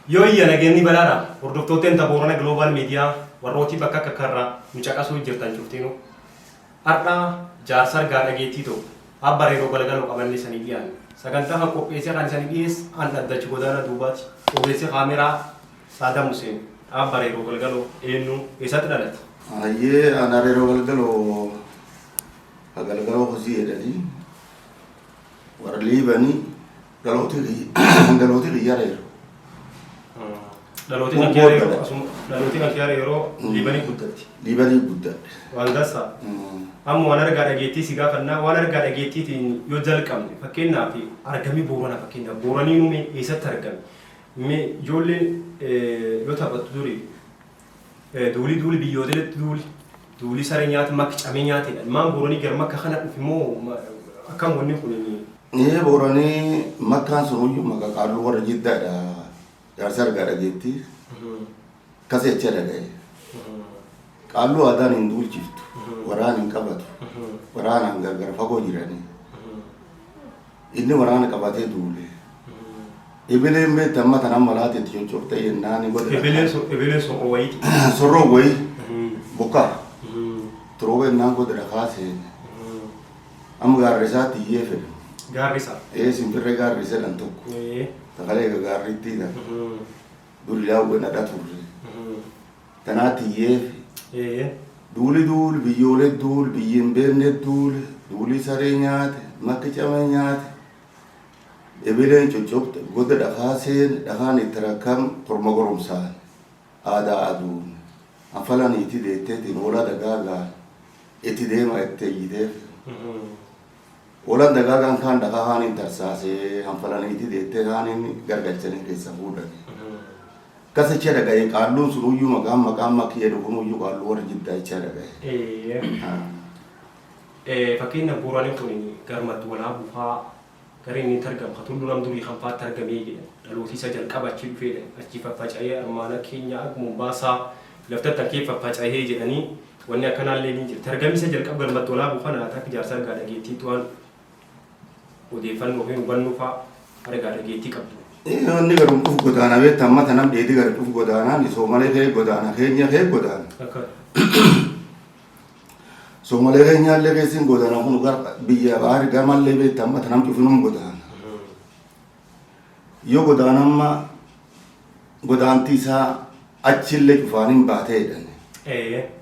Yoo iyya nageenni balaadha. Hordoftootteen ta Boorana Global Media warrootii bakka akka karra nu caqasuu jirtan cuftiinu. Har'a jaarsa argaa dhageettii tokko Abba Reeroo Galgaloo qabanne isanii dhiyaanne. Sagantaa kan qopheessee kan isanii dhiyeesse an Dhaddachi Godaanaa Duubaati. Ogeessi kaameraa Saadam Huseen. Abba Reeroo Galgaloo eenyu, eessatti dhalate? Hayyee, ana Reeroo Galgaloo, ka Galgaloo Hosii jedhanii warra Liibanii, dhalooti kiyya Reero. Dhalooti kan kee Reeroo asuma, dhalooti kan kee Reeroo Liibanii guddatti. Liibanii guddadhe. Waan dansa. Amma waan argaa dhageettii si gaafannaa. Waan argaa dhageettiitiin yoo jalqabne, fakkeenyaaf argamii Boorana, fakkeenyaaf Booranii nume eessatti argame? Mee ijoolleen yoo taphattu duri duuli duuli biyyooteetti duuli duuli saree nyaata makki camee nyaatedha. Ilmaan Booranii gara makka kana dhufi moo akkam wanni kun? Ee, Booranii makkaan sun uyyuu maqaa qaalluu warra Jiddaadha. Jaarsa argaa dhageettii. Akkas jecha dhaga'e. Qaalluu aadaan hin duulchiftu. Waraana hin qabatu. Waraanaan gargar fagoo jiranii. Inni waraana qabatee duule. Ebeleen beekta amma tanan malaate itti coccobtee jennaan godhe. Ebeleen sun wayiiti. Sorroo wayii bokkaa turooba jennaan godhe dhakaa seene. Amma gaarri isaatti iyyee fedhe. Gaarri isaa. Ee, simbirree gaarri jedhan tokko. Sagalee gaarrittii dha. Duri daawwee dhadha turre. Tanaatti iyyee duuli duuli biyyoolee duuli biyyi hin beekne duuli duuli saree nyaate makki camee nyaate. Ebeleen coccobte goda dhakaa seene, dhakaan itti rakkam korma goromsaan aadaa aduun anfala niitii deetteetiin hoolaa dagaagaan itti deema itti iyyiteef. Hoolaan dagaagaan kaan dhakaa haaniin tarsaasee hanfala niitii deettee haaniin gargalchanii keessa fuudhani. Akkas jecha dhaga'e. Qaalluun sun uyyuu maqaan makki jedhu kun uyyuu qaalluu warra Jiddaa jecha dhaga'e. Fakkeenya Booranii kun garmatti Walaabuu fa'aa gara inni itti argamu ka tulluu nam durii kan fa'aatti argamee jedhan, dhalooti isa jalqaba achi dhufee jedhan, achi faffaca'ee armaana keenya akka Mombaasaa laftattan kee faffaca'ee jedhanii, wanni akkanaallee ni jirti. Argamni isa jalqaba garmatti Walaabuu kana akka jaarsa argaa dhageettiitti waan odeeffannoo fi hubannoo fa'aa argaa dhageettii qabdu. Wanni garum dhuf godaana beekta amma tanam dheedhi gara dhuf godaanaan Soomalee kee godaana, Keenya kee godaana. Akka. Soomalee keenyaallee keessin godaana kun gara biyya baari gamallee beekta amma tanam cufinum godaana. Yoo godaana amma godaanti isaa achillee cufaaniin baatee jedhan.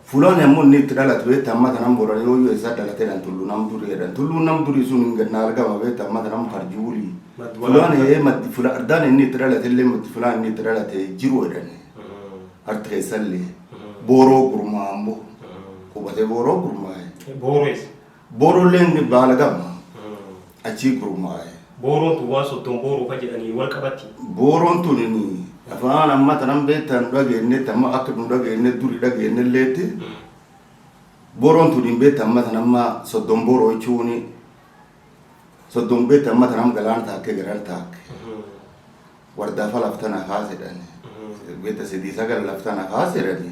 Fulaan ammoo inni itti dhalatu beekta amma tanam Boran yoo yoo eessa dhalate jedhan, tullu nam durii jedhan. Tulluun nam durii sun hin ganna argama beekta amma tanam karjuulii. Maddi Fulaan Walaabuu. Ee, maddi fula ardaan inni itti dhalate illee maddi fulaan inni itti dhalate jiru jedhan. Arti keessallee booroo gurmaa ammoo qubatee booroo gurmaa'e. Booroo eessa? Booroolleen baala gama achii gurmaa'e. Booroon tun waan soddon booroo ka jedhanii wal qabatti. Booroon tun afaan amma tanan beektaa nu dhageenyetti, amma akka nu dhageenye duri dhageenyelleetti, booroon tun hin beekta amma tan amma soddon booroo jechuun soddon beekta amma tanam galaana taakkee garan taakke wardaafa laftana kaasedhan beekta sidii sagal laftana kaasedhani.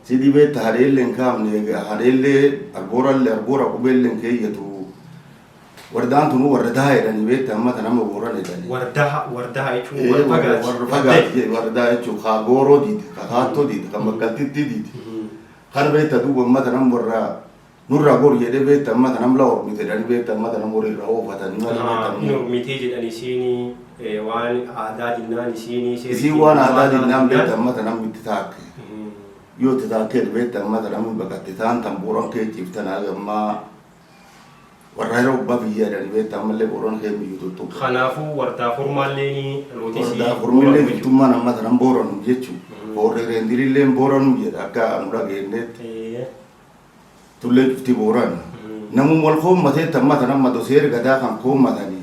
Sidii beekta hadheellee hin kaafne, hadheellee arboorallee arboora qubeellee hin keeyyatu, wardaan tunu warra daa jedhanii beekta amma tanama Booran jedhani. Wardaha, wardaha jechuun warra fagaati. Warra fagaati, wardaa jechuun kaa gooroo diide, ka kaattoo diide, ka makkaltitti diide. Kana beekta duuba amma tanam warra nurraa gor jedhee beekta amma tanam la ormite jedhanii beekta amma tanam horii irraa oofatanii malee beekta. Inni ormitee jedhan isiin waan aadaa dinnaan isiin. Isiin waan aadaa dinnaan beekta amma tanam itti taakke. Yoo itti taakkee beekta amma tanam baqatte taan tan Booran kee ciiftan hagammaa warra yeroo abbaa biyya jedhanii beekta ammallee Booran kee biyyuu tuttuqu. Kanaafuu wardaa formaalleen dhalooti isii. Wardaa formillee jirtummaan amma tanan Booranu jechuudha. Boorri reendirillee Booranu jedha akka nu dhageenyetti. Tullee cufti Booran. Namum wal koommatee amma tanan madoseer gadaa kan koommatanii.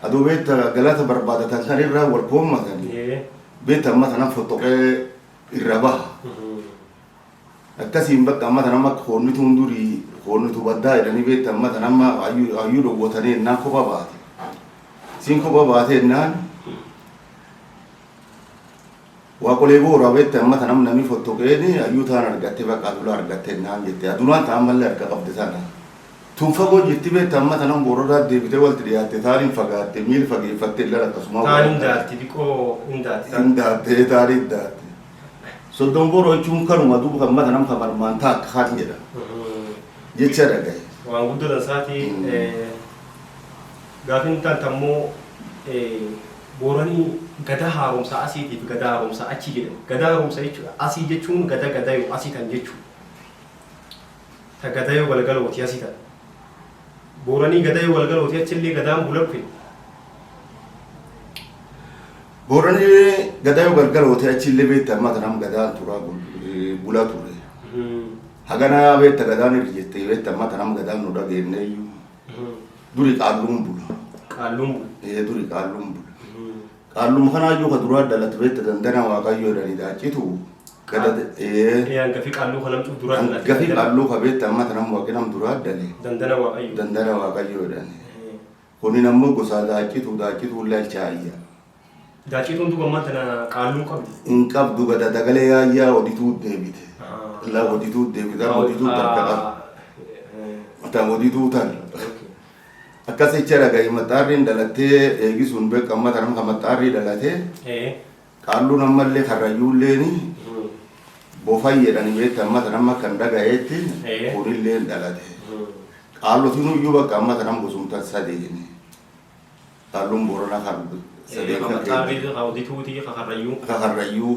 Aduu beekta galata barbaadatan kan irraa wal koommatanii. Beekta amma tanan fottoqee irra baha. Akkasiin bakka amma tanan akka hoonnituun durii hoonnitu baddaa jedhanii beekta amma tanan amma hayyuu dhowwatanii ennaan kopha baate. Siin kopha baate ennaan waaqolee booraa beekta amma tanam namni fottoqeeni hayyuu taan argatte bakka adulaa argatte ennaan jette adulaan ta'an mallee harka qabde tana. Tun fagoo jirti beekta amma tanan Booranaa deebitee walitti dhiyaatte taaniin fagaatte miil fageeffatte illee akkasuma. Taan hin daatti xiqqoo hin daatti. Hin daatte taaniin daatte. Soddon boroo jechuun kanuma duuba kan mata nama kan marmaan taakka kan jedha. Jecha dhagaye. Waan guddoo dansaati. Gaafin taanta immoo Booranii gadaa haaromsaa asiitiif gadaa haaromsaa achii jedhama. Gadaa haaromsaa jechuudha. Asii jechuun gada gadayoo asii tan jechuudha. Ta gadayoo galgalooti asii tan. Booranii gadayoo galgalooti achillee gadaan bula dhufe. Booranii gadayoo galgalooti achillee beekta amma tanam gadaan turaa bula ture. Hagana beekta gadaan irra jettee beekta amma tanam gadaan nu dhageenye iyyuu. Duri qaalluun bula. Qaalluun bula. Ee duri qaalluun bula. Qaalluma kanaayyuu ka duraa dhalate beekta dandana Waaqayyoo jedhanii daacitu. Ee. Hangafi qaalluu kan namtu duraa dhalate. Hangafi qaalluu ka beekta amma tanam waaqi nam duraa dhale. Dandana Waaqayyoo. Dandana Waaqayyoo jedhanii. Kunin ammoo gosa daacitu daacituu laalchaayya. Daacituun duuba ammaa tana qaalluun qabdi. Hin qabdu gada dagalee yaayyaa odituu deebite. La odituu deebite odituu tarka qaba. Tan odituu tan. Akkas jecha dhagaye maxxaarriin dhalattee eegisuun beekka amma tanam ka maxxaarrii dhalatee qaalluun ammallee karrayyuulleeni bofan jedhani beekta amma tanam akka hin dhagayeetti kunilleen dhalate. Qaallotiin iyyuu bakka amma tanam gosumtan sadeeni. Qaalluun Booranaa kan sadeen kan maxxaarrii ka odituuti ka karrayyuu. Ka karrayyuu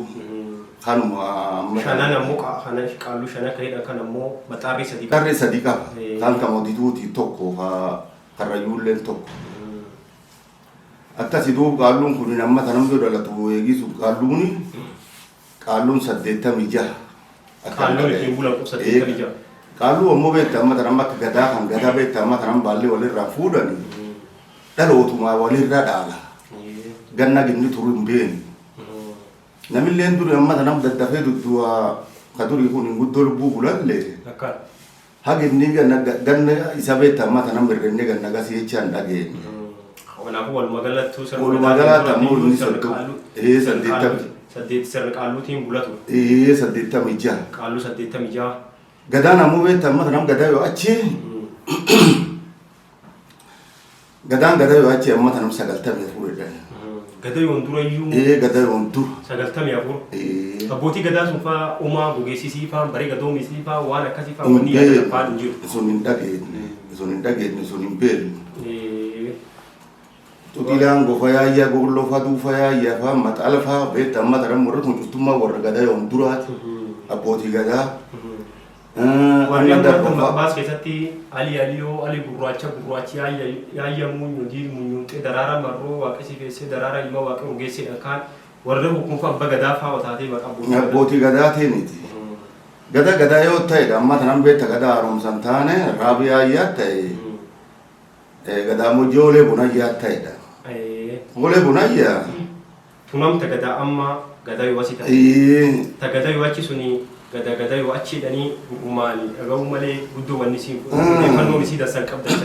kanuma amma. Shanan ammoo kana qaalluu shanan kan jedhan kan ammoo maxxaarrii sadii qaba. Qarree sadii qaba. Kan kan odituuti tokko ka karrayyuulleen tokko. Akkasi duuba qaalluun kun amma tanam yoo dhalatu eegisu qaalluuni qaalluun 86. Qaalluun ittiin bulan qub 86. Qaalluu ammoo beekta amma tanam akka gadaa kan gadaa beekta amma tanam baallee walirraa fuudhani dhalootumaa walirra dhaala. Ganna ginni turu hin beenu. Namilleen duri amma tanam daddafee dudduwa ka durii kun hin guddoo lubbuu bulallee. Hagi inni ganna isa beekta amma tanam hir'inni ganna gasii jechaan dhageenye. Kanaafuu walumaa galattuu sirna Walumaa galaatti ammoo inni 80. Saddeet sirna qaalluutiin bulatu. Ee 86. Qaalluu 86. Gadaan ammoo beekta amma tanam gadaa yoo achi gadaan gadaa yoo achi amma tanam 94 jedhan. Gada yoon durayyuu. Ee gadaa yoon dur. 94. Abbootii gadaa sun faa uumaa gogeessisii faa baree gadoomisii faa waan akkasii faa wanni yaadatan faa hin jiru. Sun hin dhageenye. Sun hin dhageenye sun hin beeknu. Tutilaan gofa yaayyaa golloo faa duufa yaayyaa faa maxala faa beekta amma tanam warri kun cuftummaa warra gadaa yoon duraati. Abbootii gadaa. Warri amma maqbaas keessatti Ali Aliyoo Ali gurraacha gurraachi yaayya muunyu diil munyuuxee daraara marroo waaqessi feessee daraara ilma waaqee urgeesseedha kaan warri hukunfa abba gadaa faa taatee maqaa abbootii gadaa. Abbootii gadaatii miti. Gada gadaa yoo ta'e amma tanan beekta gadaa haaromsan taane raabii yaayyaa ta'e gadaa mojjii olee bunayyaa ta'edha. Olee bunayyaa. Tunamta gadaa amma gadaa yoo asii ta'e. Ta gadaa yoo achi suni gada gadaa yoo achi jedhanii dhugumaani dhaga'uu malee guddoo wanni isii odeeffannoon isii dansan qabdan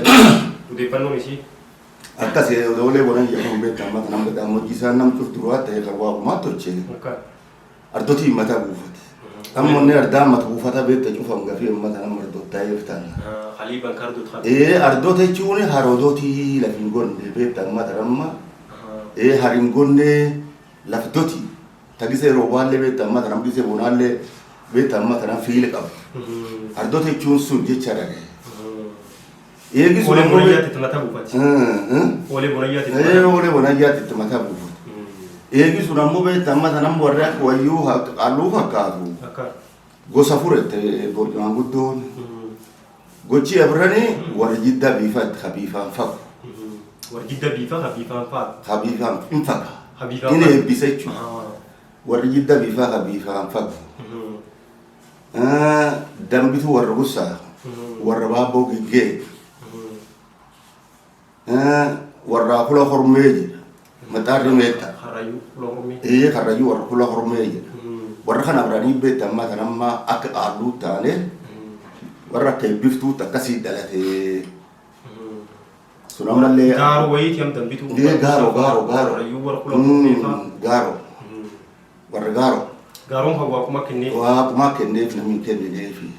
odeeffannoon isii. Akkas olee bunayyaa kun beekta amma tanan gadaa mojjii isaan nam cuf duraa ta'e kan waaqumaa tolche. Ardotii mataa buufate. Amma inni ardaa mata buufata beekta cufam gafii amma tanan ardoota ta'eef tana. Khaliiban kardut kan. Ee ardoota jechuun haroodootii lafi hin gonne beekta amma tanamma. Ee har hin gonne lafdoti tagisee roobaallee beekta amma tanam gisee bonaallee beekta amma tanam fiile qaba. Ardoota jechuun sun jecha dhagaye. Eegi sun Olee bonayyaatti itti mataa buufati. Olee bonayyaatti itti Ee olee bonayyaatti itti mataa buufati. Eegi sun ammoo beekta amma tanam warri akka wayyuu halluu fakkaatu. Gosa furette maanguddoon. Gochi afranii warri jidda biifa ka biifaan fagu. Warri jidda biifa ka biifaan fa'a. Ka biifaan hin faga. Inni eebbisa jechuudha. Warri jidda biifaa ka biifaan fagu. Dambitu warra gussaa. Warra baabboo giggee. Warra kula hormee jedha. Maxaarri meetta. Karrayyuu kula hormee. Ee karrayyuu warra kula hormee jedha. Warra kana biranii beekta amma kan amma akka qaalluu taane warra akka eebbiftuutti akkasii dhalate. Sun ammallee. Gaaroo wayiiti am dambituu. Ee gaaroo gaaroo gaaroo. Karrayyuu warra kula hormee faa. Gaaroo. Warra gaaroo. Gaaroon kan waaquma kennee. Waaquma kenneef namni kennineefi.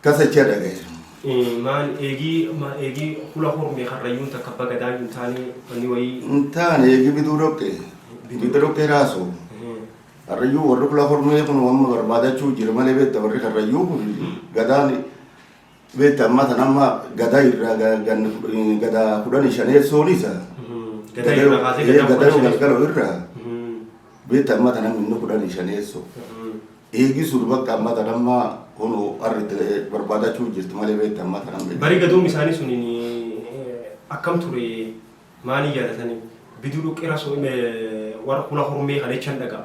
Kasa jecha dhagaye. Maal eegii eegii hula hormee karrayyuun takka abba gadaa hin taane wanni wayii. Hin taane eegii biduu dhoqqe. Biduu dhoqqee raasoo. Karrayyuu warri kula hormee kun amma barbaadachuu jira malee beekta warri karrayyuu kun gadaan beekta amma tan amma gadaa irraa gadaa 15 isa. Gadaa irraa kaasee gadaa gadaa 15. Galgaloo irraa beekta amma tan amma inni 15. Eegi sun bakka amma tan amma kun harri barbaadachuu jirti malee beekta amma tan amma. Bari gadoom isaanii sun akkam ture, maaliin yaadatanii biduu dhoqqee rasoo warra kula hormee kana jechaan dhagaa.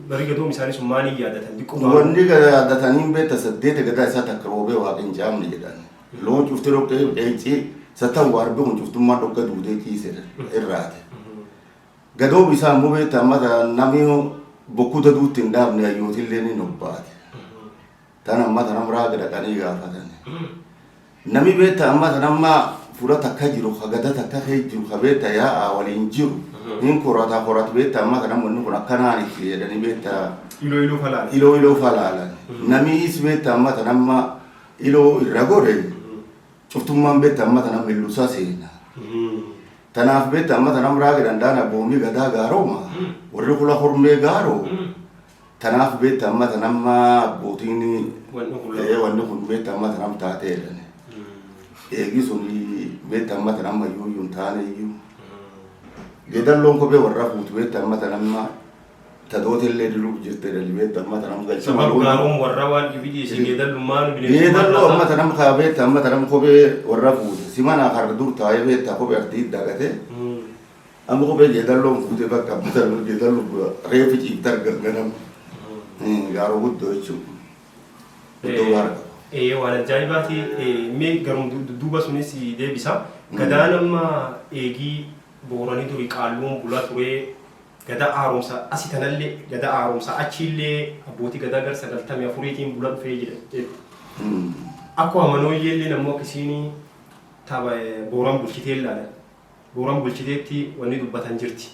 Bari gadoom isaanii sun maaliin yaadatan diqqoo? Wanni yaadatanii beekta saddeeta gadaa isaa takka roobee waaqa hin caamne jedhan. Loon cuftee dhoqqee qeeccee satan waarbee kun cuftummaa dhoqqee duutee ciise irraate. Gadoob isaa immoo beekta amma namni bokkuu daduutti hin dhaabne hayyootillee ni nobbaate. Tan amma tanam raaga dhaqanii gaafatan. Nami beekta amma tan amma fuula takka jiru ka gada takka kee jiru ka beekta yaa'aa waliin jiru. Hin korata koratu beekta amma tanam wanni kun akkanaan itti jedhanii beekta. Iloo iloo falaalan. Iloo iloo falaalan. Nami is beekta amma tan amma iloo irra godhe cuftummaan beekta amma tanam millusaa seena. Tanaaf beekta amma tanam raaga danda'an abboomii gadaa gaaroma warri kula hormee gaaroo. Tanaaf beekta amma tanamma abbootiin Wanni kun wanni kun beekta amma tanam taatee jedhan. Eegi sun beekta amma tanamma iyyuu iyyuu hin taane iyyuu. Geedalloon kophee warra fuutu beekta amma tanamma tadootellee diluuf jirte jedhani beekta amma tanam galcha Sabab maloon. Gaaroon warra waan dhibi dhiyeesse geedallummaan Geedalloo amma tanam kaa beekta amma tanam kophee warra fuute simana har'a dur taa'ee beekta kophee artii dagatee. Amma kophee geedalloon fuute bakka amma tanam geedalloo reefu ciifte argan ganama. Gaaroo guddoo jechuudha. Guddoo gaara qaba. Waan ajaa'ibaati. Mee garuu dudduuba sunis deebisa. Gadaan amma eegii booranii durii qaalluun bulaa ture gadaa haaromsa asii tanallee gadaa haaromsa achiillee abbootii gadaa gara 94tiin bulaa dhufee jira. Akkuma amanooyyeellee nammoo akkasiin tapha booran bulchitee ilaalan. Booran bulchiteetti wanni dubbatan jirti.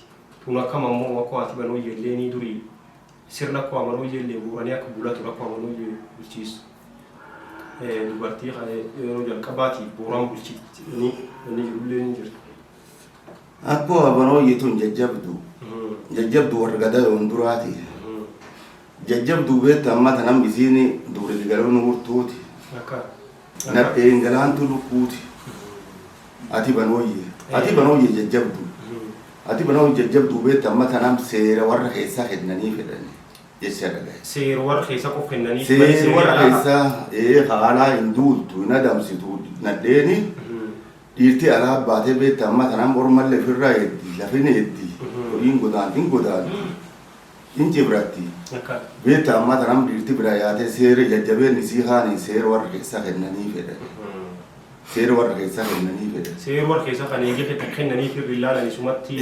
Tun akkam ammoo akka ati banooyyeellee durii sirna akkuma amanooyyeellee booranii akka bulaa ture akkuma amanooyyee bulchiisu. Dubartii yeroo jalqabaatiif booran bulchiti wanni jirullee ni jirti. Akkoo abanooyye tun jajjabdu. Jajjabdu warra gadaa yoon duraati. Jajjabduu beekta amma tanam isiin dubri galoon hurtuuti. Akka. Nadheen galaantu lukkuuti. Ati banooyye. Ati banooyye jajjabdu. Ati banooyye jajjabduu beekta amma tanam seera warra keessaa kennanii fedhani jecha dhagaye. Seera warra keessa qof kennanii. Seera warra keessaa haalaa hin duultu hin adamsitu nadheeni. Dhiirti alaa baatee beekta amma tanam ormallee ofirraa eeddi lafin eeddi horiin godaanti hin godaanti hin cibratti. Akka. Beekta amma tanam dhiirti bira yaatee seera jajjabeen isii haani seera warra keessaa kennanii fedhan. Seera warra keessaa kennanii fedhan. Seera warra keessa kan eegee kennanii fi ilaalan isumatti.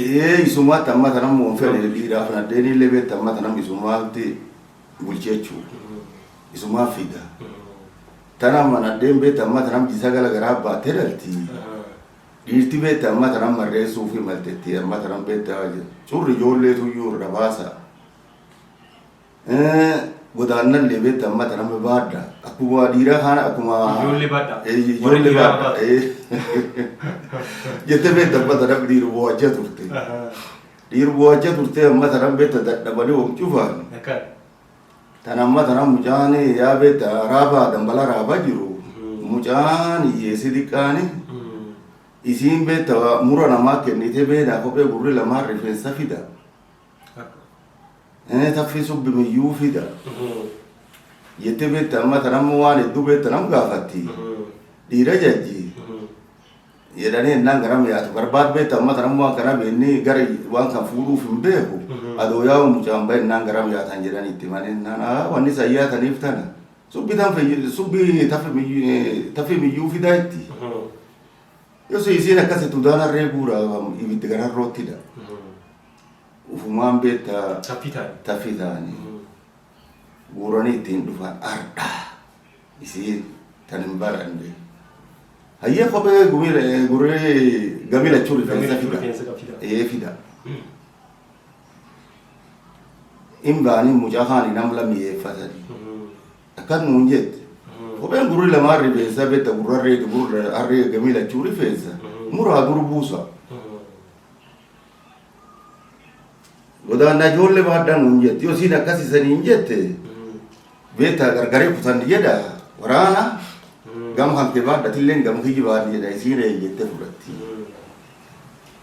Isumaatti amma tanam waan fedhe dhiiraaf nadheen illee beekta amma tanam isumaatti bulchee isumaa fida. Tana amma nadheen beekta amma tanam jisa gala garaa baattee dhalti. Dhiirti beekta amma tanam marreessuu fi maltetti amma tanam beekta curri ijoolleetu iyyuu irra baasa. Godaannallee beekta amma tanam baadda. Akkuma dhiiraa kana akkuma. Ijoollee baadha. Ijoollee baadha. Jettee beekta amma tanam dhiiru bo'achaa turte. Dhiiru bo'achaa turte amma tanam beekta dadhabanii om cufaan. Akka. Tan amma tanam mucaan yaa beekta raabaa dambala raabaa jiru. Mucaan hiyyeessi xiqqaani. Isiin beekta mura namaa kennite beekna kophee gurri lamaan rifeensa fida. Taffii subbi miyyuu fida. Jettee beekta amma tanam waan hedduu beekta nam gaafatti. Dhiira jajji. Jedhanii ennaan garam yaatu barbaad beekta amma tanam waan kana beekni gara waan kan fuudhuuf hin beeku. Adoo yaa'u mucaan bahe ennaan garam yaatan jedhanii itti himanii ennaan wanni isaan yaataniif tana. Subbi tan subbi taffii miyyuu fidaa itti. Yoo isiin akkasitti udaan harree guura ibiddi gararroottidha. Ufumaan beekta Taffii ta'an. Taffii ta'anii guuranii ittiin dhufan ardhaa isiin tan hin baranne. Hayyee kophee gurree gamii lachuu rifeensa fida. Rifeensa fida. Ee fida. Hin ba'anii mucaa kaanii nam lammiyeeffatanii. Akkas nuun jette. Kopheen gurri lamaan rifeensa beekta gurra gurra harree gamii lachuu rifeensa. Muraa dur buusa. Godaannaa ijoollee baadhaan nuun jette yoo siin akkasisanii hin jette beektaa gargaree kutan jedha waraana gama kan kee baadhatillee gama kiyyi baadhi jedha isiin jettee fudhatti.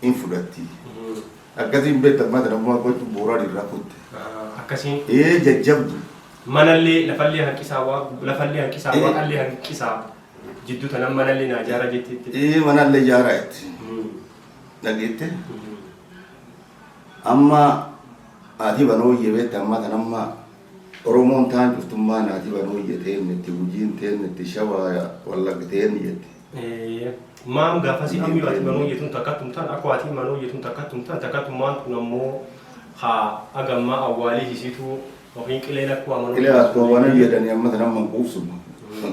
In fudhatti. Akkasiin beekta amma kana gochuu booraan irraa kutte. Akkasiin. Ee jajjabdu. Manallee lafallee hanqisaa waa lafallee hanqisaa waaqallee hanqisaa jidduu tanan manallee naa jaara jetteetti. Ee manallee jaaraa jetti. Dhageette. Amma haati banooyyee beekta amma kan amma Oromoon taan cuftummaan haati banooyyee teennetti Gujiin teennetti Shawaa Wallagga teenni jetti. Maam gaafasii ammi haati banooyyee tun takkattum tan akka haati banooyyee tun takkattum tan takkattummaan tun ammoo haa agammaa awwaalii hisiituu yookiin qileen akkuma amanuu. Qilee akkuma banooyyee jedhanii amma tan amma quubsuma.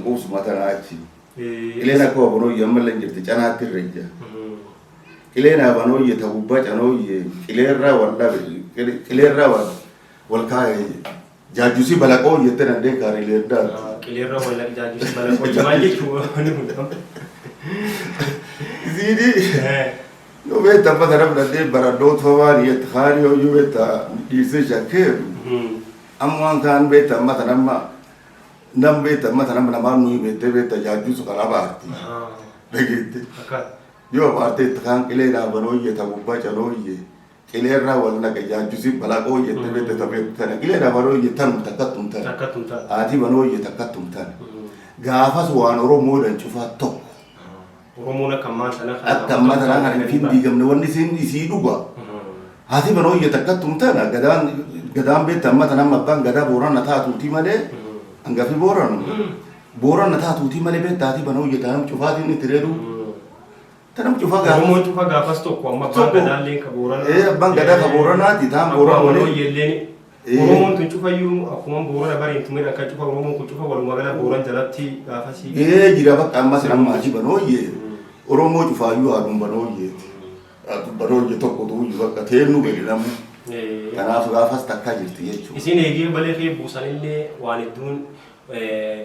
Quubsuma tanaa achi. Qileen akkuma banooyyee ammallee hin jirti canaatti irra ijja. Qileen abanooyyee ta gubbaa canooyyee qileerraa wal dhabe qileerraa wal kaa'e jaajusii balaqoo jettee dandeen kaarilee daatu. Qileerra wal dhabe jaajusii balaqoo maal jechuun wanni kun. Isiini yoo beekta amma kana fudhadhee baradhoota waan jette kaan yoo yoo beekta dhiisee shakkeeru amma waan kaan beekta amma kana amma nam beekta amma kana namaan nuyi beektee beekta jaajusu kana baarti. Dhageette. Yoo abaarte itti kaan qilee dhaabanooyye ta gubbaa canooyye qileerraa wal naqe jaajusii balaqoo jette beekte ta beekte tana qilee dhaabanooyye tanum takkattum tana. Takkattum tana. Haati banooyye takkattum tana. Gaafas waan Oromoodhaan cufaa tokko. Oromoon akka ammaa sana Akka ammaa tanaa kan hin diigamne wanni isiin isii dhuga. Haati banooyye takkattum tana gadaan gadaan beekte amma tana amma abbaan gadaa boorana taatuutii malee hangafi booranu. Boorana taatuutii malee beekte haati banooyye tanam cufaatiin itti reedu. Tanam cufaa gaafa. Oromoon cufa gaafas tokko amma abbaan gadaallee ka Booranaa. Ee abbaan gadaa ka Booranaati taan Booran waliin. Banooyyelleen Oromoon tun cufayyuu akkuma Boorana bariin tumeen akka cufa Oromoon kun cufa walumaa gala Booran jalatti gaafasii. Ee jira bakka ammas amma haati banooyyee Oromoo cufaayyuu haadhuun banooyyeeti. Haadhuun banooyyee tokko tuuyyuu bakka teennu gadi namu. Kanaaf gaafas takkaa jirti jechuudha. Isin eegee balee kee buusanillee waan hedduun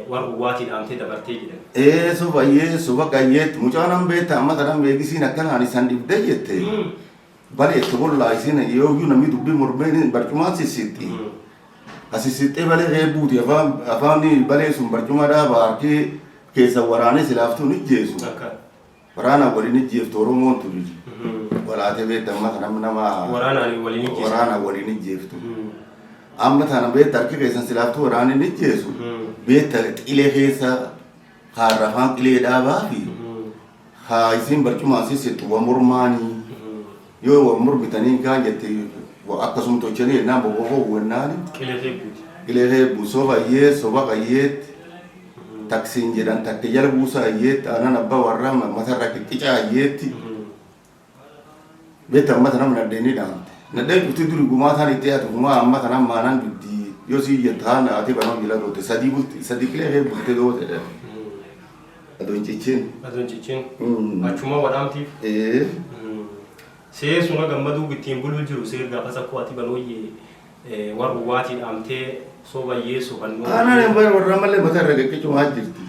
warra uwwaatii dhaamtee dabartee jedhan. Ee sobayyee soba qayyeetti mucaan an beekta amma kanan beekisiin akkanaan isan dhibdee jette. Balee itti bollaa isin yooyyuu namni dubbii mormeen barcumaan sissixxi. Asissixxee balee kee buuti afaan afaan balee sun barcuma dhaaba harki keessa waraanee silaaftuu ni jeesu. Waraana waliin ijjeeftu Oromoon tuni. Walaatee beekta amma kana nama Waraanaan waliin ijjeesu. Waraana waliin ijjeeftu. Amma tana beekta harki keessan silaaftuu waraanni ni ijjeesu. Beekta qilee keessa kaarra afaan qilee dhaabaa fi haa isin barcumaa sissixxu wa mormaanii. Yoo wa mormitanii kaan jette akkasuma tolchanii jennaan bobbofoo hubannaani. Qilee kee buuti. Qilee kee buusu soba soba qayyeetti. Taksiin jedhan takke jala buusaa ayyeetti aanan abbaa warraa matarra qiqqicaa ayyeetti. Beekta amma tana nadheen ni dhaamte. Nadheen cufti duri gumaa taan itti haatu gumaa amma tana maanan duddi yoo sii jettu haan ati banoo jila doote sadii bulti sadii qilee kee bulte doote. Adoon cicciin. Adoon cicciin. Achuma wadhaamtiif. Ee. Seer suna gammaduu ittiin buluu jiru seer gaafas akkoo ati banooyyee warra uwwaatii dhaamtee sobayyee sobannoo. Aanaan hin bare warra malee mataa irra qiqqicumaa jirti.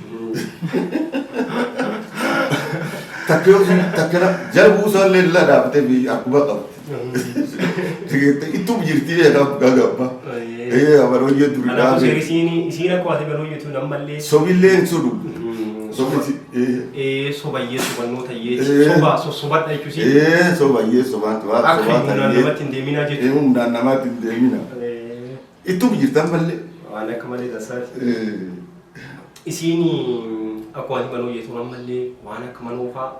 Takka yoo takka jala buusaa illee laa dhaabatee biyya akkuma qabdi. Ittuu jirti jedhama gagabba. Ee abalooyyee duri Kanaafuu dhaabee. seer isiin isiin akkoo ati banooyyee tun ammallee. Sobillee hin sodu. Sobi Ee sobayyee sobannoo tayyee soba sossobadha jechuusi. Ee sobayyee sobaan Akka sobaa humnaan tayyee. namatti hin deeminaa Ee jechuudha. humnaan namaatti hin deemina. Ittuu jirtan mallee. Waan akka malee tasaati. Isiin akkuma ati banooyyee tun ammallee waan akka manoofaa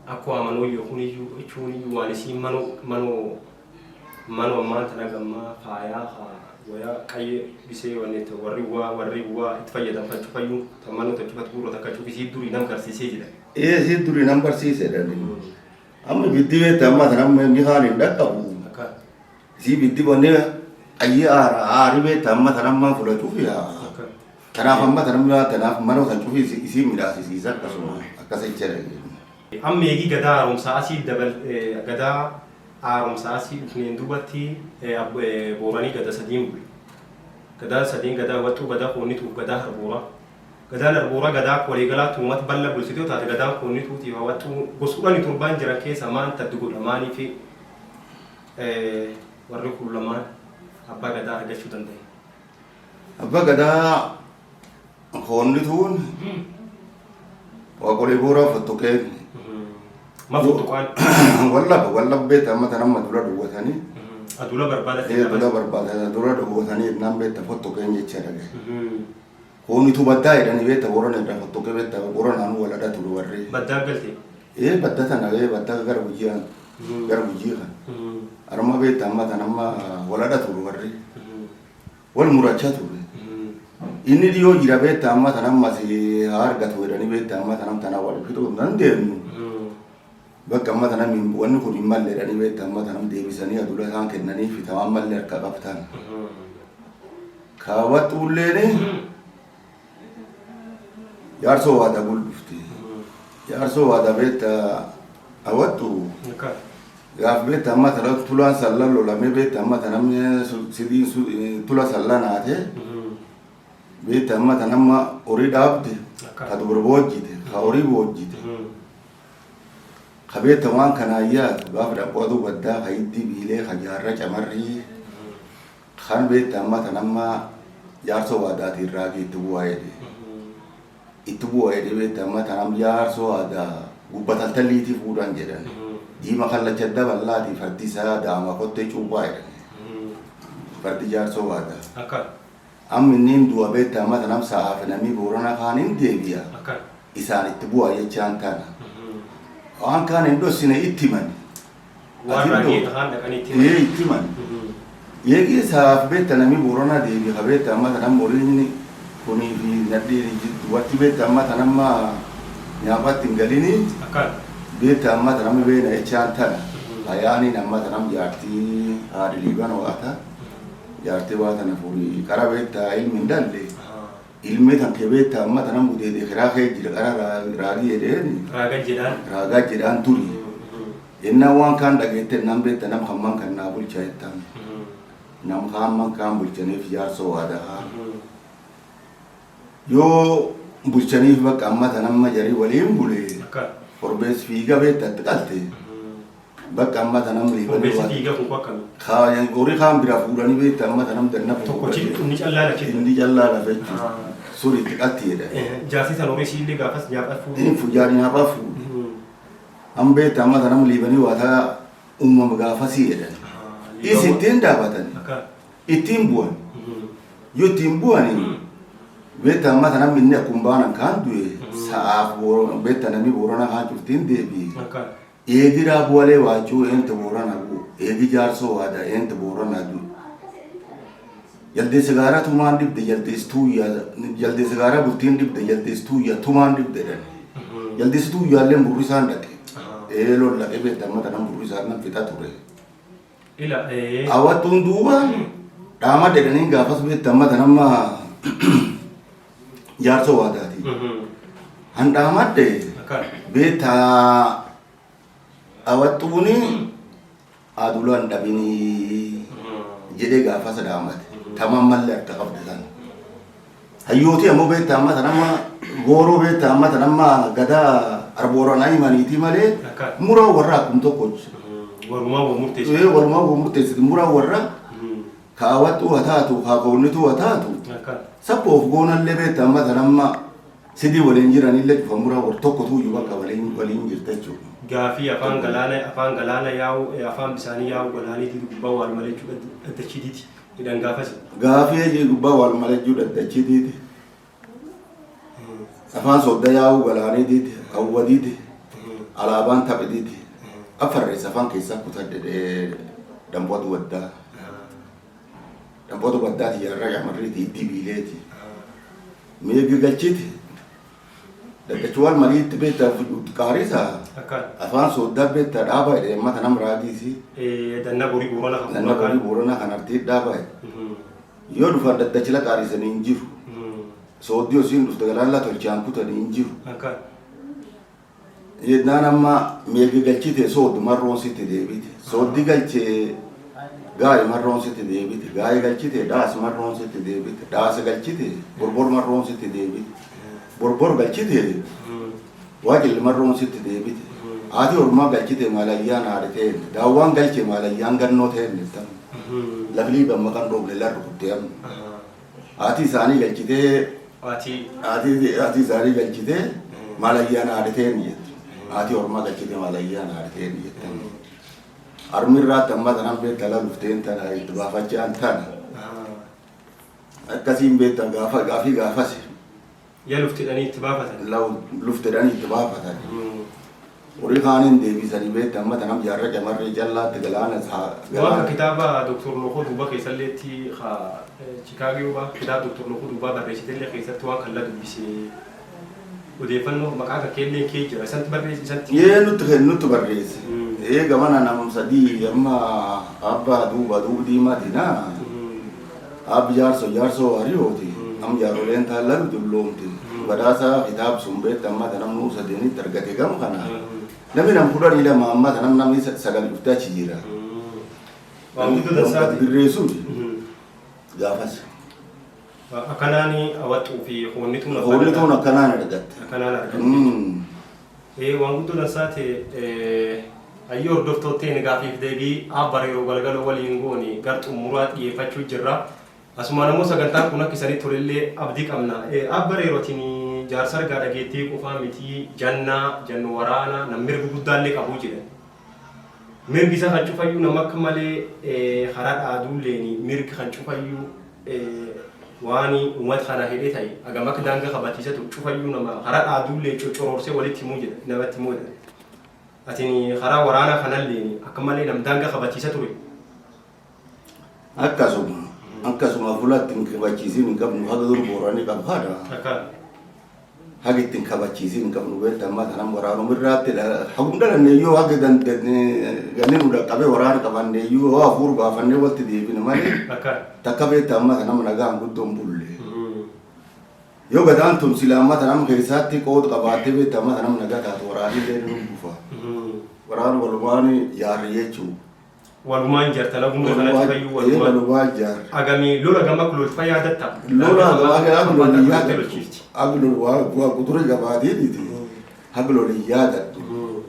akkuma manooyyee kuniyyuu jechuuniyyuu waan isiin manoo manoo manoo ammaan tana gammaa faayaa haa wayaa qayyee bisee wanni itti warri waa itti fayyadaman fayyuu tan manoo tan cufatu gurra takka cufisii durii nam garsiisee jedhan. Ee isii durii nam barsiise jedhani. Amma ibiddi beekta amma tan amma mihaan hin dhaqqabu. Akka Isii ibiddi wanni qayyee aara aari beekta amma tan amma fuula cufi yaa. akka Kanaaf amma tan amma tanaaf manoo tan cufi isii midhaasisiisa akkasuma akkas jecha Amma eegii gadaa haaromsaa asii dabal gadaa haaromsaa asii dhufneen duubatti booranii gada sadiin bule. Gadaa sadiin gadaa waxxuu gadaa hoonnituuf gadaa harboora. Gadaan Arbooraa gadaa akka waliigalaatti uummata bal'aa bulchite yoo taate, gadaan Koonnituutiif Hawwaxxuu gosa 17n jiran keessa maan taddi godha? Maaniif warri kun lamaan abbaa gadaa argachuu danda'e? Abbaa gadaa Koonnituun waaqolee booraa fottoqeen. Ma fottoqaan? Wallaba wallaba beekta amma tan amma dura duwwatanii. Adula barbaada. Dura barbaada dura duwwatanii innaan beekta fottoqeen jecha dhagaye. Koonnituu baddaa jedhanii beekta Boorana irraa fottoqee beekta Booranaan waladha ture warri. Baddaa galte? Ee, badda tana, ee, badda gara Gujii gara Gujii kan. Arma beekta amma tan amma waladha ture warri. Wal murachaa ture. Inni dhiyoo jira beekta amma tan amma si haa argatu jedhanii beekta amma tan tana wal fixuu hin dandeenyu. Bakka amma tana wanni kun hin malle jedhanii beekta amma tanam deebisanii adula isaan kennanii fi tamaan malle harka qabtan. Kaawwaxxuulleen jaarsoo waadaa guldhufti. Jaarsoo waadaa beekta hawwattu gaaf beekta amma tana tulaan sallan lolamee beekta amma tanam sidiin tula sallan haate beekta amma tanamma horii dhaabde ka dubra boojjite ka horii boojjite. Ka beekta waan kanaan yaadu gaaf dhaqu baddaa ka hiddi biilee ka jaarra camarrii kan beekta amma tan amma jaarsoo waadaatiin raagii itti bu'aa jedhe. Itti bu'aa jedhe beekta amma tan amma jaarsoo waadaa gubba taltalliitii fuudhan jedhan. Diima kallacha daballaatii fardi isaa daama kottee cuuphaa jedhan. Fardi jaarsoo waadaa. Amma inni du'a beekta amma tan amma sa'aaf namni Boorana kaan hin deebi'a. Isaan itti bu'aa jechaan tana. Waan kaan hin dhossine itti himani. Waan raagii kaan dhaqanii itti himan. Ee, itti himani. Eegee sa'aaf beekta namni Booranaa deebi ka beekta amma tan amma horiin kunii fi nadhii dubartii beekta amma tan amma nyaaphaatti hin galini beekta amma tan amma beena jechaan tana. Ayaaniin amma tan amma jaartii haadhi liiban waata jaartii waa tana furii qara beekta ilmi hin dhalle. Ilmi tan kee beekta amma tan amma gudeede kiraa kee jira qara raagii jedheeni. Raaga jedhaan. Raagaa jedhaan turi. Innaan waan kaan dhageette innaan beekta nam hamman kan naa bulcha jettaan. Nam hamman kaan bulchaniif jaarsoo waadaa. Yoo bulchaniif bakka amma tan amma jarii waliin bule. Korbees fiiga beekta itti qalte. Bakka amma tan amma liibanii Korbeessi fiiga kun akkamii? Horii kaan bira fuudhanii beekta amma tan amma danna. Tokkochi inni callaa lache. Inni callaa lafa jechuudha. Sun itti qalti jedhan. Jaarsi san horii siillee gaafas nyaaphaa fuudhu. Inni fujaanii nyaaphaa fuudhu. Amma beekta amma tan amma liibanii waataa uumama gaafasii jedhan. Is ittiin dhaabatan. Ittiin bu'an. Yoo ittiin bu'anii beekta amma tan amma inni akkuma baanan kaan du'e sa'aaf beekta namni Boorana kaan cuftiin deebi'e. Eegiraa bu'alee waachuu eenta Boorana bu'u. Eegi jaarsoo waadaa eenta Boorana du'e. Jaldeessa gaaraa tumaan dhibde jaldeessi tuuyyaa jaldeessa gaaraa bultiin dhibde jaldeessi tuuyyaa tumaan dhibde jedhan. Jaldeessi tuuyyaallee burrisaan dhaqe. Ee, loon dhaqe beekta amma tanan burrisaan nan fixa ture. Ila. Hawwattuun duuba dhaama jedhanii gaafas beekta amma tan amma jaarsoo waadaati. Han dhaamadde beekta hawwattuuni adulaan dhabinii jedhee gaafas dhaamate. Tamam mallee akka qabde sana. Hayyooti ammoo beekta amma tan amma gooroo beekta amma tan amma gadaa arbooranaa himaniiti malee muraa warra akkum tokkochi. Walumaa wal murteessu. Ee, walumaa wal murteessiti muraa warra kaawwattuu haa taatu haa koonnituu haa taatu saphoof goonallee beekta amma tan amma sidii waliin jiranillee cufa muraa war tokko tuuyyuu bakka waliin waliin jirta jechuudha. Gaafii afaan galaana yaa'u, afaan bisaanii yaa'u galaanii didu gubbaa waan malee jechuudha daddachiitiiti jedhan gaafasi. Gaafii gubbaa wal malee jechuudha daddachiitiiti. Afaan soodda yaa'u galaaniitiiti hawwatiiti alaabaan taphitiiti. Afarreessa afaan keessaa kutadhe damboota waddaa. Damboota waddaati jaarraa jaamarriiti iddii biileeti. Meegi galchiti. Daddachi wal mariitti beektaa qaarisa. Afaan sooddaa beektaa dhaaba jedhee mata nam raagiisi. Danna borii Boorana kan Danna borii Booranaa kan artii dhaaba jedhe. Yoo dhufan daddachila qaarisanii hin jiru. Sooddii osiin dhufte galaanla tolchaan kutanii hin jiru. Jennaan amma meegi galchite sooddu marroon sitti deebite. Sooddi galchee gaayi marroon sitti deebite. Gaayi galchite dhaas marroon sitti deebite. Dhaas galchite borbor marroon sitti deebite. Borbor galchite waajilli marroon sitti deebite. Haati ormaa galchite maalayyaan haadha daawwaan galche maalayyaan gannoo ta'e laflii bamma kan dhoofne larru kuttee amma. Haati isaanii galchitee haati isaanii galchitee maalayyaan haadha ta'e jette. Haati ormaa galchite maalayyaan haadha ta'e jette. Armirraatti amma tanan beekta la dhufteen tana itti baafachaan tana. Akkasiin beekta gaafa gaafii gaafas. Yaa luftedhanii itti baafatan. Luftedhanii itti baafatan. Horii kaaniin deebisanii beekta amma tanam jaarra camarree callaatti galaana Waan kitaaba Dr. Lokoo Duubaa keessalleetti Chikaagoo baa kitaaba Dr. Lokoo Duubaa barreessitellee keessatti waan kan la dubbisee odeeffannoo maqaa kan keelleen kee jira isanti barreesse isanti. Yee nutti barreesse. Ee gamana nam sadii amma abbaa duuba duuba diimaati na. Abbi jaarso jaarsoo hariyooti. Am jaaroleen taallan dulloomti. Badhaasa kitaaba sun beekta amma tanam nuu sadeenitti argate gam kana. Namni nam 12 amma tanam namni 9 dhuftee achi jira. Waan guddoo dansaati. Dirree sun gaafas. Akkanaan hawaxuu fi hoonni tun Hoonni tun akkanaan argatte. Akkanaan argatte. Waan guddoo dansaati ayyoo hordoftootteen gaafiif deebii abba yeroo galgaloo waliin gooni gar xumuraa dhiyeeffachuu jirra. Asumaan ammoo sagantaan kun akka isanii tolellee abdii qabna. Abba reerootiin jaarsa argaa dhageettii qofaa miti jannaa jannu waraana nam mirga guddaallee qabuu jedhan. Mirgi isa kan cufayyuu nama akka malee karaa dhaaduulleeni mirgi kan cufayyuu waan uummata kana hidhee ta'e hagam akka daangaa kabachiisatu cufayyuu nama karaa dhaaduullee coccoroorsee walitti himuu jedha namatti himuu jedha. Atiin karaa waraanaa kanallee akka malee nam daangaa kabachiisa ture. Akkasuma fuula ittiin kabachiisiin hin qabnu haga dur booranii qabu haadha. Haga ittiin kabachiisiin hin qabnu beekta amma tanam waraanumirraatti hagum dhalanne iyyuu haga ganni nu dhaqqabee waraana qabanne iyyuu yoo hafuur baafannee walitti deebine malee takka beekta amma tanam nagaan guddoon bulle. Yoo gadaan tun sila amma tanam keessaatti qooda qabaattee beekta amma tanam nagaa taatu waraanillee nu bufa. Waraan walumaan yaarri jechuudha. Walumaan jarta laguma kana cufayyuu walumaan. Walumaan jaarri. Agamii lola gama kulolfa yaadatta. Lola agama yaadadhu. Aglo waa kudurii gabaatiiniti. Aglo yaadadhu.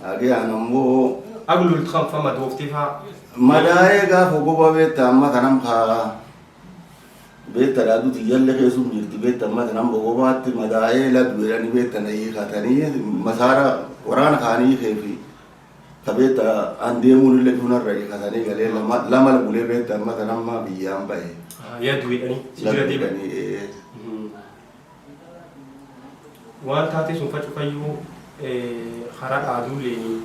Hagee an ammoo. Aglo kanfama dooftee faa. Madaa'ee gaafa goba beekta amma kanam kaa beekta dhaadhu xiyyalle keessum jirti beekta amma kanam gobaatti madaa'ee ladu jedhanii beekta na hiikatanii masaara waraana kaanii keefi. Kabeeta an deemuun illee dunarra hiikatanii galee lama bulee beekta amma kanamma biyyaan bahe. Yaaddu jedhanii si bira deeman. Waan taatee sun facufayyuu karaa dhaaduulleen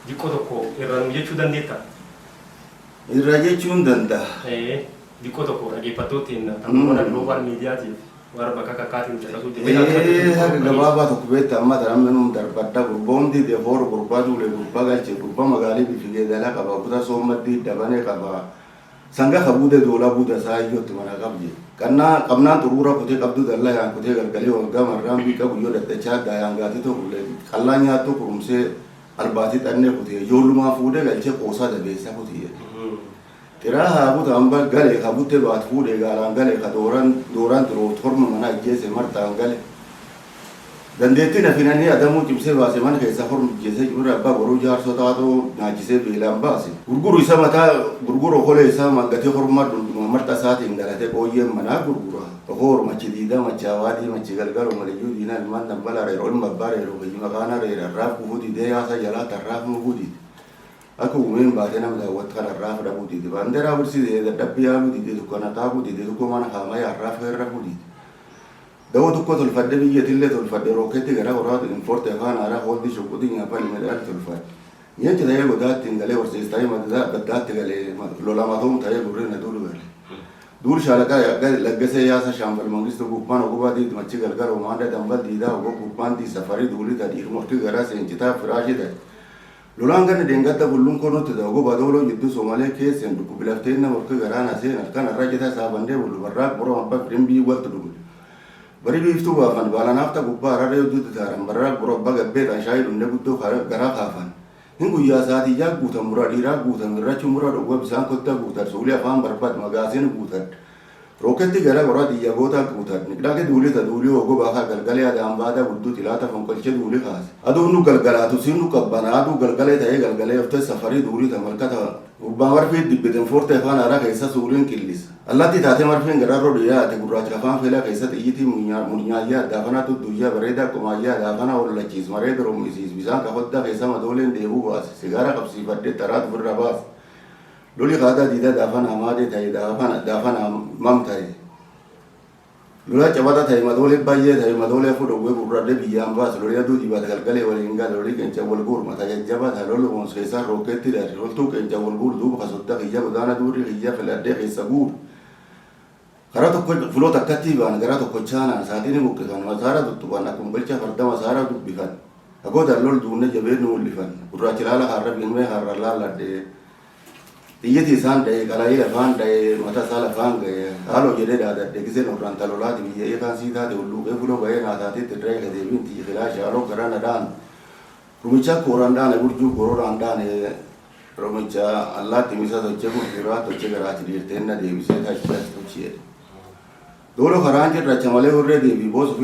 diqqoo tokko irra nu jechuu dandeetta. Irra jechuun danda'a. Diqqoo tokko dhaggeeffattoottiin kan warra Global Miidiyaatiif warra bakka kakkaatiin caqasuu Haga gabaabaa tokko beekta amma tanamni num darbadda gurboon dide hoor gurbaa duule gurbaa galche gurbaa magaalii bifigee dala qaba kuta soommaddii dabanee qaba. Sanga kabuude doola buuda isaa iyyootti mana qabdi. Qannaa qabnaan xuruura kutee qabdu dallaa yaan kutee galgalee waggaa marraan biiqa guyyoo daddachaa daayaan gaatii tokko qallaa nyaattu kurumsee albaatii xannee kutee ijoollumaa fuudhee galchee qoosaa dabeessa kutee. Xiraa haa butaan galee ka butte baat fuudhee gaalaan galee ka dooraan dooraan xuruut horma mana ajjeese marxaan gale. Dandeettiin afinanii adamuu cimsee baase mana keessa horma ijjeesee cimira abbaa boruu jaarsoo taatoo nyaachisee beelaan baase. Gurguru isa mataa gurguru okolee isaa maggatee horma dhundhuma marxa isaatiin galatee qooyyeen manaa gurgura. Okoo machi diidaa machi hawaadii machi galgaloo maliyyuu diinaa ilmaan dambala reeroo ilma abbaa reeroo biyyi maqaana reera arraaf kufuu didee yaasa jalaa tarraaf muguu dide. Akka uumeen baatee nama daawwattu kan arraaf dhabuu dide. Baandeeraa bursii dadhabbii yaaluu dide dukkana kaabuu dide tokko mana kaamaya arraaf heerrafuu dide. Dawoo tokko tolfadhe biyyatillee tolfadhe rooketti gara horaatu inforte afaan haaraa hooldi shuquxii nyaafan medhaal tolfadhe. Nyaanchi ta'ee godaatti hin galee horsiis ta'ee baddaatti galee lola matoom ta'ee gurri na duulu gale. Duul shaalaqaa laggasee yaasa shaambal mangistu gubbaan ogubaa diidu machi galgala umaanda dambal diidaa ogoo gubbaan dii safarii duulii tadhiir morki garaa seencitaa firaashii ta'e. Lolaan ganna deengadda bulluun konutti ta'e ogobaa dooloo jidduu Soomalee keesseen dhukkubilafteen nama morki garaa na seen halkan irra jita saabandee bullu barraaq boroo abbaa firimbii waltu dhugne. Bari biiftuu baafan baalanaafta gubbaa hararee hojjetu taaran barraaq boroo abbaa gabbee xanshaayii dhumne guddoo garaa kaafan. Hin guyyaa sa'aatii jaa guutan muraa dhiiraa guutan irrachu muraa dhowwa bisaan kottaa guutan suulee afaan barbaad magaaseen guutan. Rooketti gara qoraa xiyya gootaa guutan. Niqnaaqe duuli ta duuli hogoo baakaa galgalee adaan baada gudduu tilaata fonqolchee duuli kaase. Aduun nu galgalaatu siin nu qabbana aduu galgalee ta'ee galgalee oftee safarii duulii ta malkata gubbaa marfii dibbiten foortee afaan haaraa keessa suuliin qillisa. Allaatti taatee marfiin gararroo dhiyaate gurraacha afaan feelaa keessa xiyyitii munyaayyaa daafanaa tudduyyaa bareedaa qomaayyaa daafana hollachiis maree dorommisiis bisaan kakoddaa keessa madooleen deebuu baase sigaara qabsiifadhee xaraa ofirra baase. Loli qaadaa diidaa daafana maadee ta'e daafana mam ta'e. Lola cabata ta'e madoolee baay'ee ta'e madoolee afur dhowwee gurraadhee biyyaan baase loli aduu dibaate galgalee waliin gale loli qeenca wal guur mata jajjabaa ta'e loli hoons keessaa rookeetti dhaate loltuu qeenca wal guur duuba kasodda kiyya godaana duurri kiyya filadhee keessa guur. Karaa tokko fuloota akkatti ba'an gara tokko chaanaan saaxiini buqqifan masaara tuttuqan akkuma galcha farda masaara dubbifan. Agoodaan lol duunne jabeen nu mul'ifan gurraachi laala harra biilmee harra laalladhee. Xiyyiti isaan dha'ee qala'ee lafaan dha'ee mata isaa lafaan ga'e haaloo jedhee dhaadadhe giseen orraan talolaati biyya eekaan sii taate hulluuqee fuloo ba'ee naa taateetti irra eega deebiin tiyyi kilaasha haaloo garaa na dhaan rumicha kooraan dhaane burjuu gororaan dhaane rumicha allaatti misa tochee gurguraa tochee garaachi dhiirteen na deebisee tachi tochee. Doolo karaan cirracha malee hurree deebii boosuu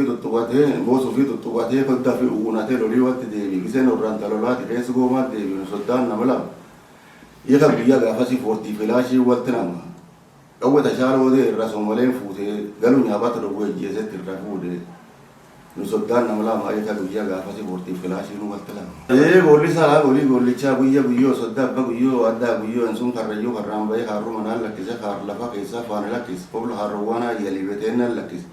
fi tuttuqatee koddaa fi uwwunatee lolii watti deebii giseen orraan talolaati keessa goomaatti deebii soddaan nama lama. Hiika guyyaa gaafasii foortii filaashii walti nama. Dhawwe tashaala odee irraa soomaleen fuutee galuu nyaabata dhowwee ijjeesetti irra fuudhe. Nu soddaan nama lama hiika guyyaa gaafasii foortii filaashii nu walti lama. Ee boolli salaa golii gollichaa guyya guyyoo sodda abba guyyoo addaa guyyoo ensuun karrayyuu karraan bahee kaarruu manaan lakkise kaar lafa keessaa faana lakkise kobla kaarroowwanaa yalibeteennaan lakkise.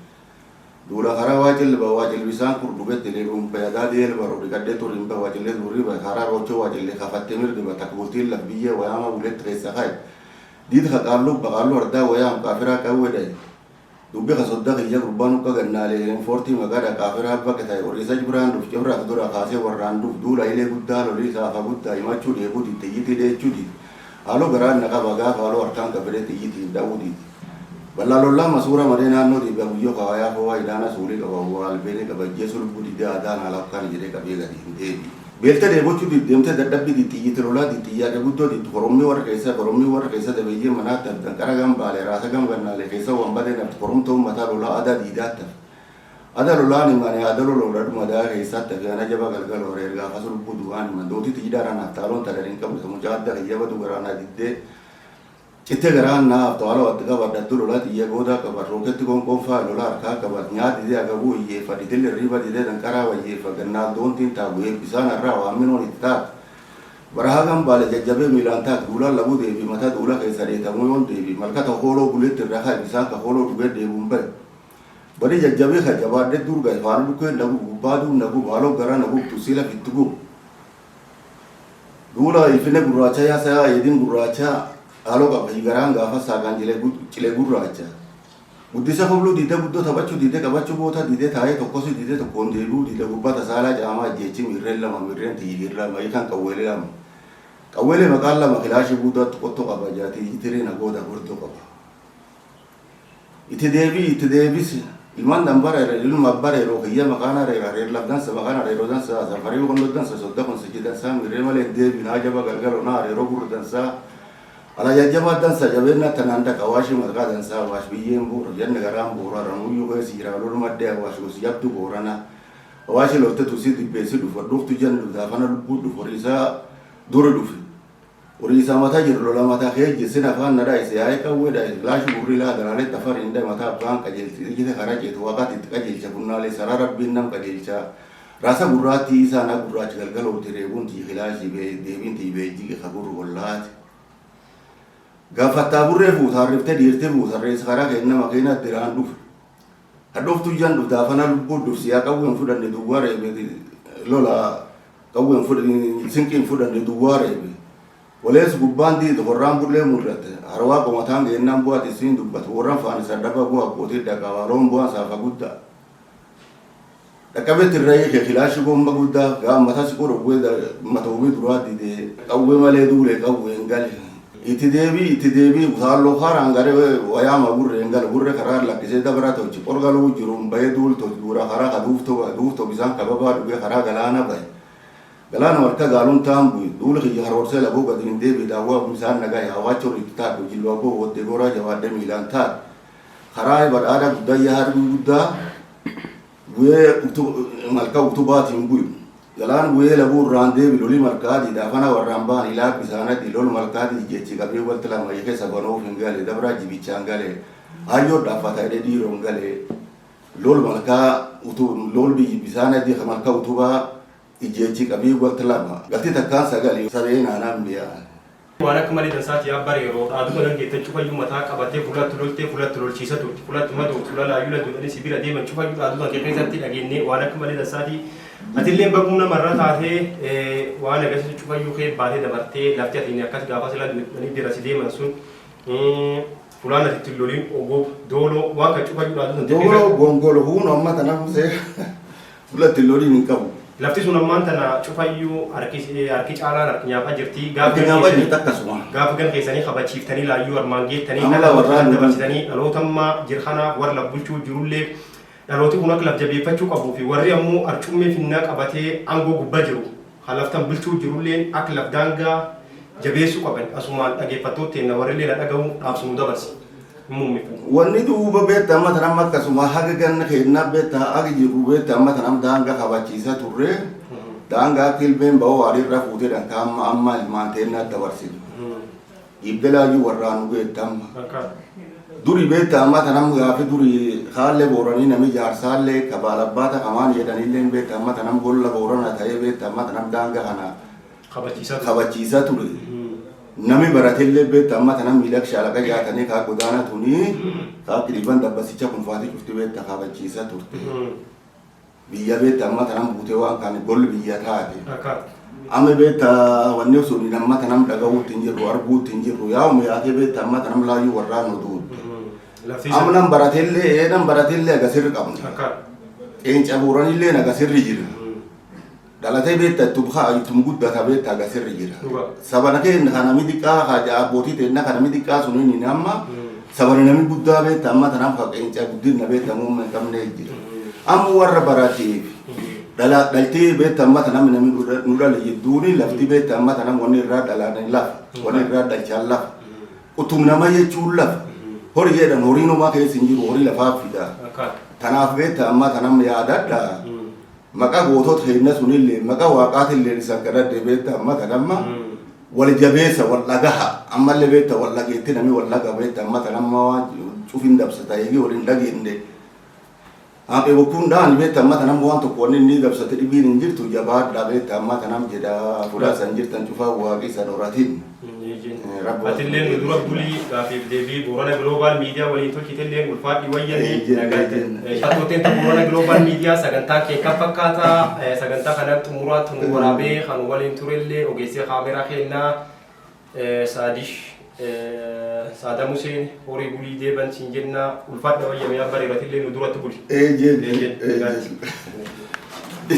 Duula karaa waa cilba waa cilbisaan kur dhugetti leebuun bayadaa deelba rodhiqadhee turiin ba waa cillee durii ba karaa rochoo waa cillee kafattee mirgi ba takka bultiin laf biyyee wayaama buletti keessa kaa'e. Diid ka qaalluu baqaalluu ardaa wayaam qaafiraa qawwee dhaye. Dubbi ka sodda kiyya gurbaan ukka gannaalee foortii maqaadha qaafiraa bakka ta'e horiisa jibraan dhuf cibraaf dura kaasee warraan dhuf duula ilee guddaa lolii saafa guddaa himachuu dheebuu didde xiyyitii dheechuu didde. Haaloo garaan na qaba gaafa haaloo harkaan qabadee xiyyitiin dha'uu didde. Bal'aa lollaan masuura malee naannoo dhiibbaa guyyoo kawaayaa fo'aa idaana suulii qaba waa albeenii qaba ijjeessu lubbuu didee aadaan haala akkaan jedhee qabee gadi hin deebi'e. Beeltee dheebochuu diddeemtee dadhabbii dixxiyyiti lolaa dixxiyyaaqe guddoo diddu korommii warra keessa korommii warra keessa dabeeyyee manaatti haftan qara gambaalee raasa gambannaalee keessa waan badee nafti koromtoon mataa lolaa adaa diidaatti hafe. Ada lolaan himane ada loloodha dhumadaa keessatti hafe ana jaba galgala horeer gaafas lubbuu du'aan himan dootii xiyyiidhaan anaaf taaloon tadariin qabdu mucaa adda kiyyabatu garaanaa diddee Citte garaan naaf to'ala watti qabadhattu lola xiyya goodaa qabat rooketti qoonqoon lola harkaa qabat nyaat didee agabuu hiyyeeffa ditilli riiba didee danqaraa wayyeeffa gannaal doontiin taagu eebbisaan harraa waan minoon itti taatu. Barahaa gambaale jajjabee miilaan taat duulaan labuu deebi mata duula keessa dheetamuu yoon deebi malkata hooloo buleetti irra kaa'e bisaan ka hooloo dhugee deebuun bahe. Bari jajjabee ka jabaadhe dur gahe faana dhukkee nagu gubbaa duun nagu haaloo garaa nagu tussii lafitti gubu. Duula ifine gurraacha yaasaa eedin gurraacha haaloo qaba garaan gaafa saaqaan cilee gurraacha. Guddisa kobluu diidee guddoo taphachuu diidee qabachuu boota diidee taa'ee tokkosi diidee tokkoon deebi'uu diidee gubbaa tasaalaa caamaa ajjeechi mirreen lama mirreen xiyyiir lama hiikan qawweelee lama. Qawweelee maqaan lama kilaashii guudaatti qottoo qaba jaatii itirii nagooda gordoo qaba. Itti deebii itti deebisi ilmaan dambara ilma abbara yeroo kiyya maqaan areera areer laf dansa maqaan areeroo dansa safarii qonnoo dansa sodda kun sichi dansa mirree malee deebiin haa jaba galgaloo na areeroo gurra dansa ala jajjabaa dansa jabeenna tanaan dhaqa waashii maqaa dansa waash biyyeen buura janni garaan buura ramuyyuu keessa jira lolu maddee awaash gosi jabdu boorana awaashi lolte tusii dibbeessi dhufu dhuftu jannu daafana lubbuu dhufu horiisaa duri dhufe. Horiisaa mataa jiru lola mataa keejje sin afaan na dhaayise yaa'ee qawwee dhaayise laashi gurri laa daraalee tafar hin dhaye mataa abbaan qajeelchi ijjite karaa ceetu waaqaatti itti qajeelcha kunnaalee saraa rabbiin nam qajeelcha raasa gurraattii isaa na gurraachi galgalooti reebuun tiyyi kilaashii deebiin tiyyi beejjige ka gurru ollaati. Gaafattaa burree fuuta harriftee dhiirtee fuuta reessa karaa kenna makiina diraan dhufe. Hadhooftuu ijaan dhuf daafana lubbuu dhuf siyaa qawween fudhanne duwwaa reebe lola qawween fudhanne sinqiin fudhanne duwwaa reebe. Walees gubbaan diidu horraan bullee mul'ate harwaa qomataan geennaan bu'aati isiin dubbatu warran faana sardaba bu'a abbootii dhaqaba loon bu'aan saafa guddaa. Dhaqqabeetti irra hiike kilaashii gomba guddaa gaa mataa si godhu matoomii duraa didee qawwee malee duulee qawween gale. Itti deebii itti deebii utaalloo kaaraan garee wayaama gurreen gale gurre karaa lakkisee dabara tolchi qorgaluu jiruun bahee duul tolchi duura karaa ka duuftoo duuftoo bisaan kababaa dhugee karaa galaana bahe. Galaana marka gaaluun taan bu'i duula kiyya karoorsee labuu gadi hin deebii daawwaa bisaan nagaa hawaacha horiitti taadhu jillu abboo wodde goraa jabaadhe miilaan taadhu. Karaa badhaadha guddayyaa harbii guddaa bu'ee malka utubaatiin bu'u. Galaan bu'ee labuu irraan deebi loli malkaati daafana warraan ba'an ilaa bisaanati lol malkaati jechi qabee walti lama keessa banoof hin gale dabraa jibichaan gale hayyoo dhaaffata jedhee dhiiroon gale lol malkaa lol biyyi bisaanati malka utubaa ijjechi qabii walti lama galti takkaan sagali sabee naanaan biyyaa. Waan akka malee dansaati yaa bara yeroo dhaaduma dandeettan cufayyuu mataa qabatee fulatti loltee fulatti lolchiisa turte fulatti madoo fula laayyuu laduudhanii si bira deeman cufayyuu dhaaduma kee keessatti dhageenyee waan akka malee dansaati. Atillee baguu namarra taatee waan agarsiisu cufayyuu kee baatee dabartee lafti ati akkas gaafa sila duudhanii bira si deeman sun fulaan ati ittiin loliin ogoob dooloo waan kan cufayyuu dhaaduu Dooloo gongolo huun amma tanaaf fulatti loliin hin qabu. Lafti sun ammaan tana cufayyuu harki caalaan harki nyaafaa jirti. Harki nyaafaa jirti akkasuma. Gaafa gan keessanii kabachiiftanii laayyuu armaan geettanii dabarsitanii dhaloota ammaa jirkana warra laf bulchuu jirullee dhalooti kun akka laf jabeeffachuu qabuu fi warri ammoo arcummee finnaa qabatee aangoo gubbaa jiru kan laftan bulchuu jirullee akka laf daangaa jabeessuu qaban asumaan dhageeffattoota teenna warrillee na dhaga'u dhaabsu nu dabarsi. Wanni duuba beekta amma tanam akkasuma haga ganna keennaa beekta haga jiru beekta amma tanam daangaa kabachiisa turre daangaa akka ilmeen ba'oo adiirra fuutee dhanka amma amma ilmaan teennaa dabarsinu. Dhiibde laayyuu warraanu beekta amma. Duri beekta amma tanam gaafi duri haallee booranii nami jaarsaallee kabaalabbaata kamaan jedhanillee beekta amma tanam golla boorana ta'ee beekta amma tanam daangaa kana kabachiisa ture. Nami baratellee beekta amma tanam miila shaalaqa jaatanii kaa godaana tuni kaa kiliban dabbasicha kun faatii cufti beekta kabachiisa turte. Biyya beekta amma tanam buutee waan kan golli biyya taate. Amma beekta wanni sun amma tanam dhaga'uutti hin jirru arguutti hin jirru yaa'uma yaatee beekta amma tanam laayyuu warraan nu duutte. Amma nam baratellee nam baratellee agasirri qabna. Qeenca booranillee agasirri jira. Dhalatee beekta ittum haa ittum guddata beekta agasirri jira. Sabana keenya kana nami xiqqaa haa abbootii teenya kana nami xiqqaa suniin amma sabana nami guddaa beekta amma tanaaf haa qeenca guddina beekta muummee hin qabne jira. Amma warra barateef dhaltee beekta amma tanam nami nu dhale jidduuni lafti beekta amma tanam wanni irraa dhalaan lafa wanni irraa dhalchaan lafa utum nama jechuun lafa horii jedhan horiin homaa keessa hin jiru horii lafaa fida. Tanaaf beekta amma tanam yaadadha. Maqaa gootota keenya sunillee maqaa waaqaatillee isaan kadhadhe beekta amma tanamma wal jabeessa wal dhagaha ammallee beekta wal dhageetti nami wal dhaga beekta amma tanamma waan cufin dabsata eegi wal hin dhageenne. Haphee bokkuun dhaan beekta amma tanam waan tokko wanni inni dabsate dhibiin hin jirtu jabaadha beekta amma tanam jedha fuula san jirtan cufaa waaqii san horatiin. Atillee nu dura bulii gaafiif deebii Boorana Global Media waliin tolchitellee ulfaadhi wayyanii. Hattootteen Boorana Global Media sagantaa kee kan fakkaata sagantaa kana xumuraatti nu waraabee kan waliin turellee ogeessee kaameraa kennaa Saadish Saada Museen horii bulii deeban siin jenna ulfaadha wayyamee abba reeratillee nu duratti buli. Eejeen.